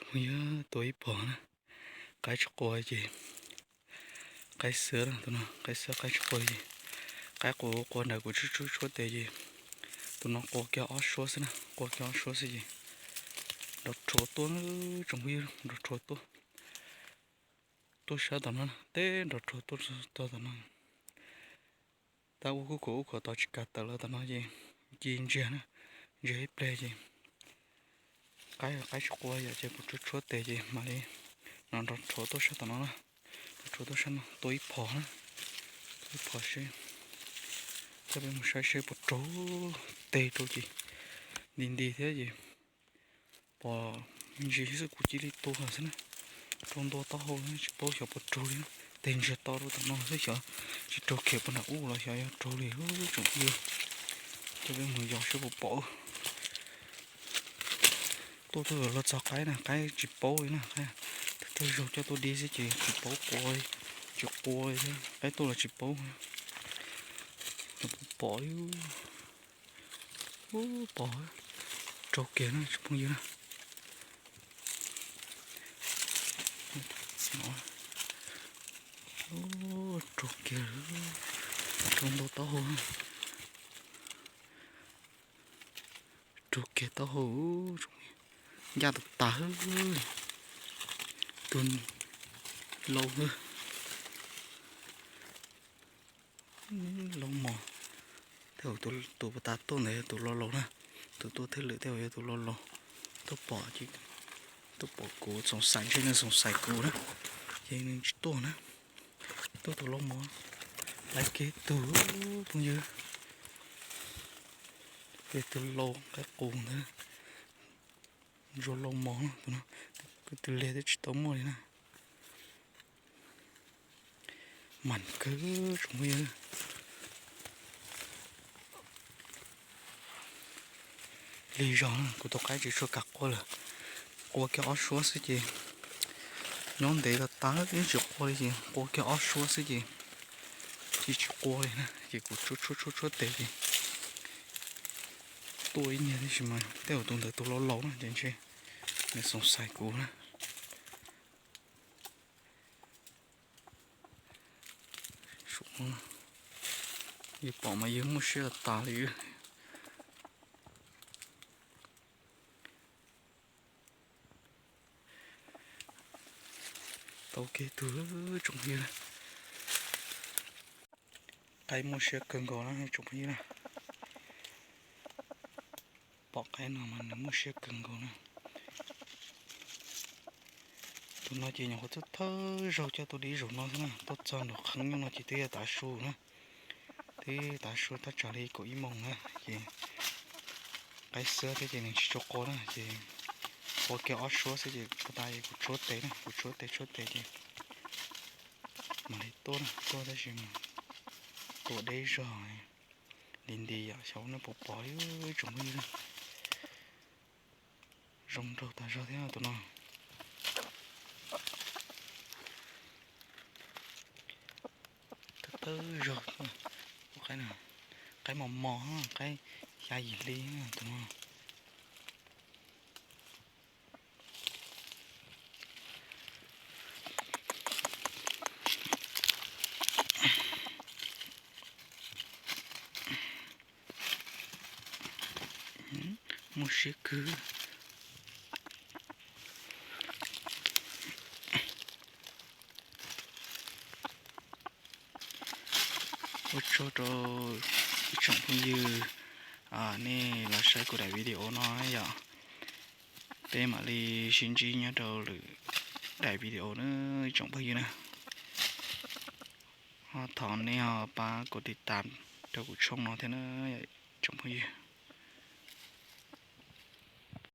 Phooj ywg, tua ib pog na, qaib tsis qua ces qaib xwb na, tus no qaib xwb qaib tsis qua ces qaib qua qua nrad kuv tshuab tshuab tes ces tus no qua kiag ob suab xwb na, qua kiag ob suab xwb ces nrov rhuav tuaj na, tsoom phooj ywg, nrov rhuav tuaj, tuaj sab tom no, teb nrov rhuav tuaj txog tom no. Tab ua kuj khuam ub khuam tos tsis kam tawm los tom no ces ci ntsiag na, ntsiag ib pliag ces qaib qaib tsis qua yom ces kuv tshuab tshuab tes ces mam li no nrov rhuav tuaj sab tom no na, nrov rhuav tuaj sab no tua ib phom na, tua ib phom seb, coj peb mus saib seb puas raug, teg rau ces nti nti thiab ces pom me ntsis xwb kuv cia li tua xwb na, raug ntua taub hau tsis paub xyov puas raug li na, teg ntsiag to rau tom no xwb xyov tsis raug khiav puag nram ub los xyov yog raug li tsoom phooj ywg, coj peb mus yos seb puas pom. Tuaj tuaj los txog qaib na, qaib tsis paub li na, qaib raug zaug coj tuaj dib xwb ces tsis paub qua, tsis qua li thiab, qaib tuaj los tsis paub, puas pom li. Ub, pom, raug kiag na tsoom phooj ywg na. Raug kiag, raug ntua taub hau, raug kiag taub hau, ncaj tas tas, tus laus, laus mos, tej zaum tus puag ta tuaj ntawd yog tus laus laus na, tus tuaj thwj lwm tej zaum yog tus laus laus, tuaj pom, tuaj pom kuv xoom xaiv ntshe nws xoom xaiv kuv na, ces nws tsis tuaj na, tuaj tus laus mos, laiv kiag tug phooj ywg, kiag tus laus qaib qus ntawd, ntsuag laus mos, tus liag twb tsis tau muaj li na. Mam kawg tsoom phooj ywg. Lig zog kuv tus qaib tsis tshua kam qua lawm, qua kiag ob suab xwb ces nyob ntev tas tas ib tsis qua li ces qua kiag ob suab xwb ces tsis tsis qua li na ces kuv tshuab tshuab tshuab tshuab tes ces tuaj ib niag tab sis mas tej zaum tus ntawd tus laus laus na ces ntshe nws xoom xaiv kuv na. Yus pom mas yus muaj siab tas li. Tau kiag tug tsoom phooj ywg. Qaib muaj siab kawg nkaus na tsoom phooj ywg na. Pom qaib no mas nws muaj siab kawg nkaus na. Tus no ces nyuam qhuav thawj thawj zaug coj tuaj dib zaum no xwb na, tuaj txog nraum qhov nyooj no ces twb yog tav su na. Twb tav su thaj tsam li kaum ib moos na ces qaib xwb thiab ces nws tsis tshua qua na ces qua kiag ob suab xwb ces tag es kuv tshuab tes na, kuv tshuab tes tshuab tes ces mam li tuaj na, tuaj tab sis mas tua deb zog. Nti nti yom, xyov nej puas pom li tsoom phooj ywg na. Zoo nraug tas zog thiab tus no. Thawj thawj zaug, qaib mos mos, qaib xya yim hli tus no. Muaj siab kawg. Ua tsaug rau ib tsoom phooj ywg nej los saib kuv daim video no yom. Peb mam li sib ntsib nyob rau lwm daim video na ib tsoom phooj ywg na. Ho thov nej ho pab kuv tiv tas rau kuv tshooj no thiab na tsoom phooj ywg.